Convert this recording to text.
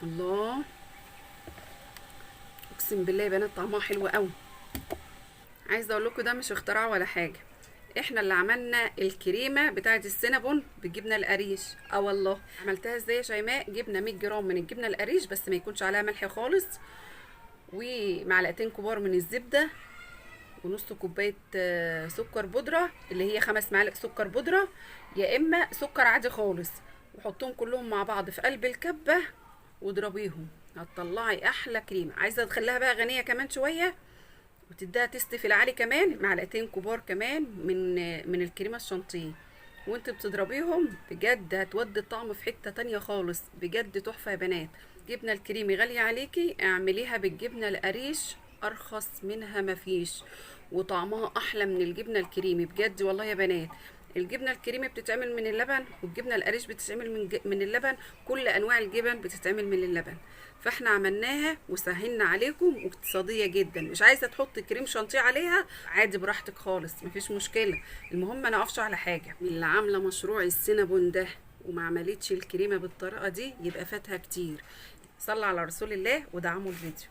الله، اقسم بالله يا بنات طعمها حلو قوي. عايزه اقول لكم ده مش اختراع ولا حاجة، احنا اللي عملنا الكريمة بتاعه السينابون بالجبنه القريش. والله عملتها ازاي يا شيماء؟ جبنا 100 جرام من الجبنة القريش بس ما يكونش عليها ملح خالص، ومعلقتين كبار من الزبدة، ونص كوباية سكر بودره اللي هي 5 معالق سكر بودره، يا اما سكر عادي خالص، وحطهم كلهم مع بعض في قلب الكبه واضربيهم، هتطلعي احلى كريمة. عايزه تخليها بقى غنية كمان شوية وتديها taste في العالي كمان، معلقتين كبار كمان من الكريمة الشانتيه، وانت بتضربيهم بجد هتودي الطعم في حتة تانية خالص، بجد تحفة يا بنات. جبنه الكريمي غالية عليكي، اعمليها بالجبنه القريش، ارخص منها مفيش، وطعمها احلى من الجبنة الكريمي بجد والله يا بنات. الجبنة الكريمي بتتعمل من اللبن، والجبنه القريش بتتعمل من اللبن، كل انواع الجبن بتتعمل من اللبن. فاحنا عملناها وسهلنا عليكم، واقتصادية جدا. مش عايزه تحطي كريم شانتيه عليها عادي براحتك خالص، مفيش مشكلة. المهم ما نقفش على حاجة. اللي عامله مشروع السينابون ده وما عملتش الكريمة بالطريقة دي يبقى فاتها كتير. صلى على رسول الله ودعموا الفيديو.